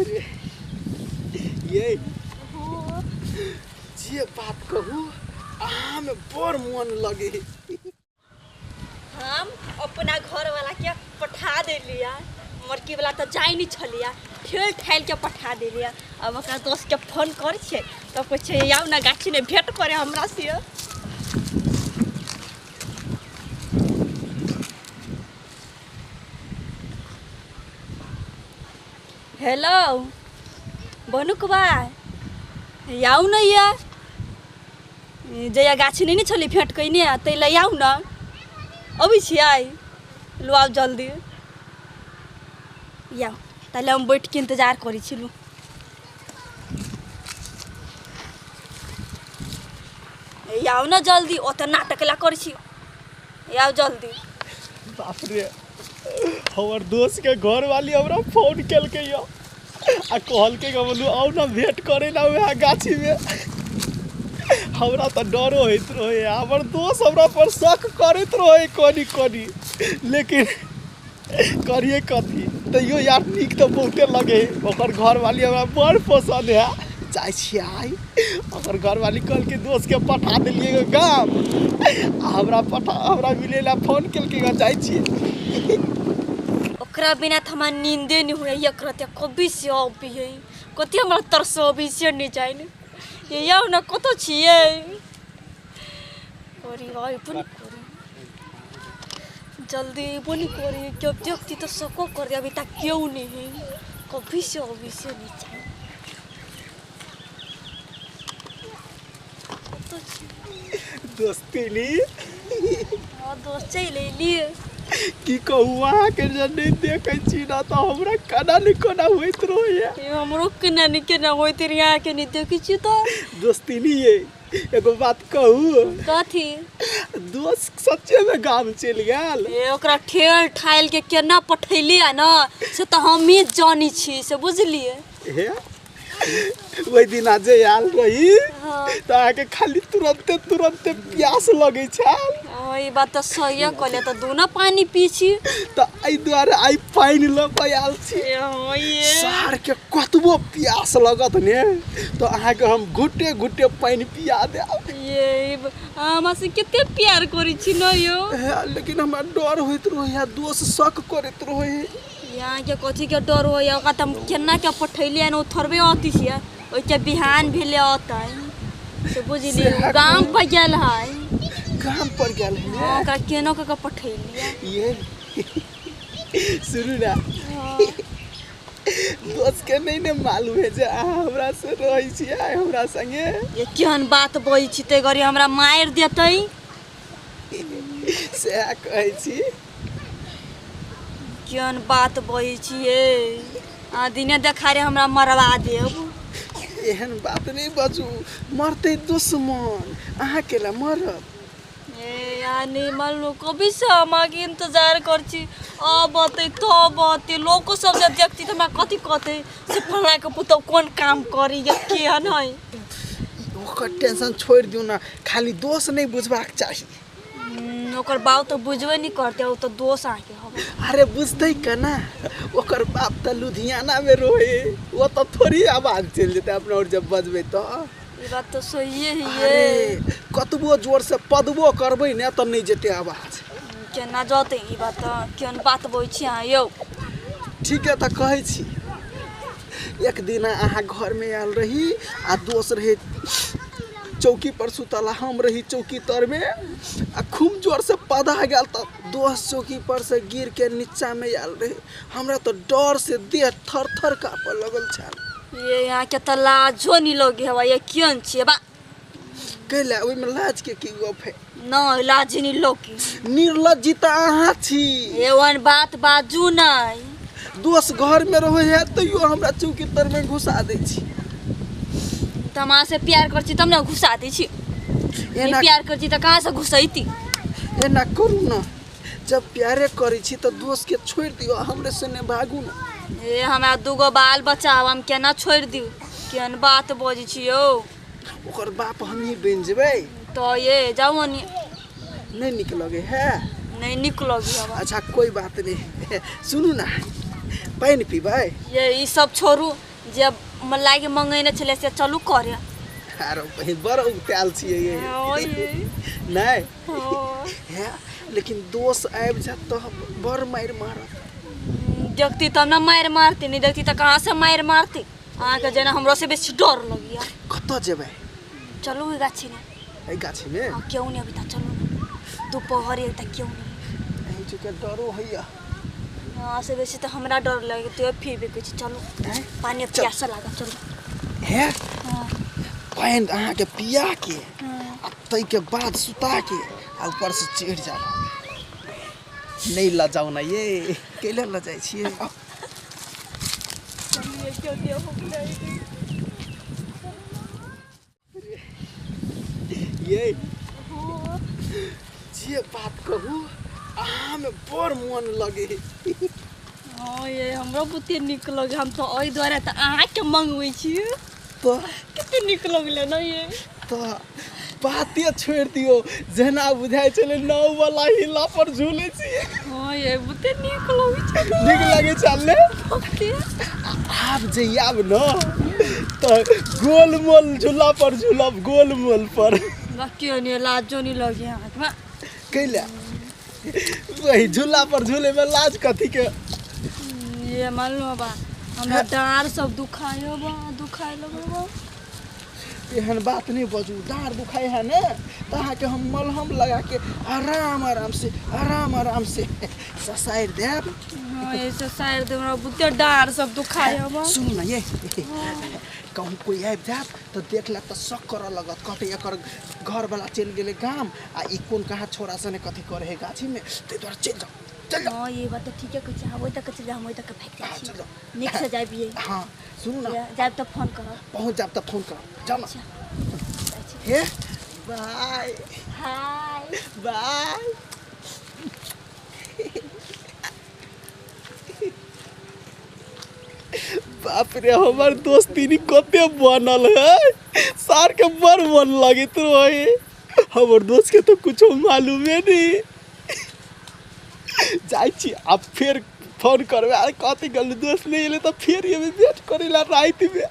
रे ये जे बात कहू अहाँ में बड़ मन लगे। हम अपना घर वाला के पठा देलिया, मरकी वाला तो जाय नहीं छलिया, ठेल ठेल के पठा देलिया। अब ओकरा दोस्त के फोन कर छियै तब कहै छै आउ ना गाछी ने भेंट करे हमरा से। हेलो बनुकबा आउ ने ये जहिया गाछी नहि ने छलै भेँट कयने ताहि लए आउ ने, अबै छियै? लू आउ जल्दी आउ, ताले हम बैठके इंतजार करै छी। लू आउ ने जल्दी, ओतऽ नाटक ला करै छी, आउ जल्दी। बाप रे, हमर दोस्त के घर वाली हमरा फोन केलकै यऽ आ कहलकै कि बोलू आउ ने भेंट करे ला वएह गाछी में। हमरा तऽ डरो होइत रहे, हमर दोस्त हमरा पर शक करैत रहे कनी कनी, लेकिन करिए कथी, तैयो यार नीक तऽ बहुते लगे। ओकर घरवाली हमरा बड़ पसन्द है। जाइ छियै आइ, ओकर घरवाली कहलकै दोस्तके पठा देलियै गाम आ हमरा पठा हमरा मिलै लए फोन केलकै, जाइ छियै। ओकरा बिना तऽ हमरा नींदे नहीं हुए एकरते, कभी से अबी है कथी हमरा तरसबी से नहीं जाइन। ये आउ ने, कतऽ छियै? अरे भाई बनी करी जल्दी, बनी करी जब देखती तो सको कर दे, अभी तक क्यों नहीं है, कभी से अभी से नहीं चाहिए। कतऽ छी? दोस्तीली। हाँ दोस्त, चलि एलियै। की कहू, अहाँके जे नहि देखै छी ने तऽ हमरा केना नहि केना होइत रहैया। ये हमरो केना नहि केना होइत रहै अहाँके नहि देखै छी तऽ। दोस्तीली ये एगो बात कहू? कथी? दोस्त सच्चे में गाम चलि गेल। ए ओकरा ठेल ठाइल के केना पठेलियै ने से तऽ हमही जानै छी, से बुझलियै। हे ओहि दिना जे आयल रही तऽ अहाँके खाली तुरन्ते तुरन्ते प्यास लगै छल। हाँ, ई बात तऽ सहिए कहलियै, तऽ दूनो पानि पी छी। तऽ एहि दुआरे आइ पानि लऽ कऽ आयल छी। ए हाँ ये सारके कतबो प्यास लगत ने तऽ अहाँके हम घुटे घुटे पानि पिया देब। ये अहाँ हमरा से कते प्यार करै छी न यौ। हे, लेकिन हमरा डर होइत रहैया, दोस्त शक करैत रहै। यहाँ के कथी के डर होइया? ओकरा तऽ हम केना के पठेलियै ने, ओ थोड़बे अथी छियै, ओहिके बिहान भेलै अतै से बुझलियै। ओ गाम पर गेल है। गाम पर गेल है? हाँ, ओकरा केना कऽ के पठेलियै। ये सुनू ने, दोस्त के नहीं ने मालूम है जे अहाँ हमरा से रहै छियै, हमरा संगे। ये केहन बात बजै छी, ते घड़ी हमरा मारि देतै। सएह कहै छी। केहन बात बजै छियै अहाँ, दिने देखारे हमरा मरवा देब। एहन बात नहि बाजू, मरतै दुश्मन, अहाँ केला मरत? ए यार नहीं मालूम कभी से हम आगे इंतजार कर छी, अब अतै तब अतै। लोको सब जब देखती तऽ हमरा कथी कहतै से फलां के पुतहु कोन काम करी या केहन है। ओकर टेंशन छोड़ि दियौ ने, खाली दोष नहि बुझबाक चाही। ओकर बाप तऽ बुझबे नहि करतै, ओ तऽ दोष अहाँके हवे। अरे बुझतै केना, ओकर बाप तऽ लुधियानामे रहै, ओ तऽ थोड़ी आवाज चलि जेतै अपना आओर जब बजबै तऽ। ई बात तऽ सहिए है। अरे कतबो जोरसँ पदबो करबै ने तऽ नहि जेतै आवाज। केना जतै? ई बात तऽ केहन बात बजै छी अहाँ यौ। ठीक है, तऽ कहै छी, एक दिन अहाँ घरमे आयल रही आ दोस्त रहे चौकी पर सुतल आ हम रही चौकी तरमे, आ खूब जोरसँ पदा गेल तऽ दोस्त चौकी पर से गिर के नीचामे आयल रहे। हमरा तऽ डर से देह थर थर काँपऽ लगल छल। ये यहाँ के तऽ लाजो नहीं लगे हवा, ये केहन छियै बा? कैला, ओहिमे लाजके की गप है? न लाज नहीं लगे। निर्लज्जी तऽ अहाँ छी। ये ओहन बात बाजू नहीं। दोस्त घरमे रहै है तैयो हमरा चौकी तरमे घुसा दै छी। तऽ हम अहाँ से प्यार कर छी तब ने घुसा दै छी। नहीं एना प्यार कर छी तऽ कहाँ से घुसैती? एना करू ने, जब प्यारे करै छी तऽ दोस्तके छोड़ि दियौ, हमरे संगे भागू ने। ए हमरा दूगो बाल बच्चा हब, हम केना छोड़ि दियौ? केहन बात बजै छी यौ। ओकर बाप हमही बनि जेबै। तऽ ये जाउ अनि। नहि नीक लगै है? नहीं नीक लगे हवा। अच्छा कोई बात नहीं, सुनू ने, पानि पीबै? ये ई सब छोड़ू, जे मलाई के मंगेने छलै से चलू करे। आरो बहिन बड़ उगतायल छियै ये। नहीं है, लेकिन दोस्त आबि जात तऽ बड़ मारि मारत। देखती तब ना मारि मारती, नहीं देखती तऽ कहाँ से मारि मारती। अहाँके जेना हमरो से बेसी डर लगिया। कतऽ जेबै? चलू ओहि गाछी में। एहि गाछी में? हाँ, क्यों नहीं अभी तक, चलू ना, दोपहर एक तक क्यों नहीं। एहि चूँकि डरो होइया। हाँ से बेसी तो हमरा डर लगे तो फिर भी कुछ। चलू पानी प्यासा लागा, चलू। हे पानि अहाँके पिया के आ ताहिके बाद सुता के आ ऊपर से चढ़ि जाब। नहीं लजाउ ना ये, कैले लजाइ छियै? ये जे बात कहू अहाँ में बड़ मन लगे। हाँ ये हमरो बहुते नीक लगे, हम तो ओहि दुआरे तऽ अहाँके मंगबै छी। तऽ कते नीक लगलै ना ये। तऽ बाते छोड़ि दियौ, जेना बुझाइ छलै नाव वाला हिला पर झूलै छियै। हाँ ये बहुते नीक लगै छै। नीक लगै छलै? आब जे आब न तऽ गोल मोल झूला पर झूलब, गोल मोल पर। बाकी नहीं लाजो नहीं लगे अहाँके। कैला वही झूला पर झूले में लाज कथी के? ये मानलो बा हमरा डाँर सब दुखायो बा, दुखाय लगल बा। एहन बात नहीं बजू, डाँर दुखाय है ने तऽ अहाँके हम मलहम लगा के आराम आराम से आराम आराम से ससारि देब। हाँ ये ससारि देब, हमरा बहुते डाँर सब दुखाय बा। सुनू ना ये, कहूँ कोई आबि जायत तऽ देख लेत तऽ शक करऽ लगत, कहतै एकर घरवला चलि गेलै गाम आ ई कोन कहाँ छोरा सने कथी करै है गाछीमे, ताहि दुआरे चलि जाउ चलि जाउ। हाँ ये बात तऽ ठीके कहै छी, हम ओहि तक चलि जाउ, हम ओहि तक भागि जाइ चलि छी। जाउ। नीक से जाबियै। हाँ सुनू ना, जायब तऽ फोन करब। पहुँच जायब तऽ फोन करब, जाउ ना। हे बाय हाय बाय। बाप रे हमर दोस्ती कते बनल है, सार के बड़ मन लगैत रहे। हमर दोस्त के तो कुछो मालूमे नहीं। जाइ छी आब फेर फोन करबै, अरे कथी गल दोस्त नहीं एलै तऽ फेर एबै भेट करै ला रातिमे।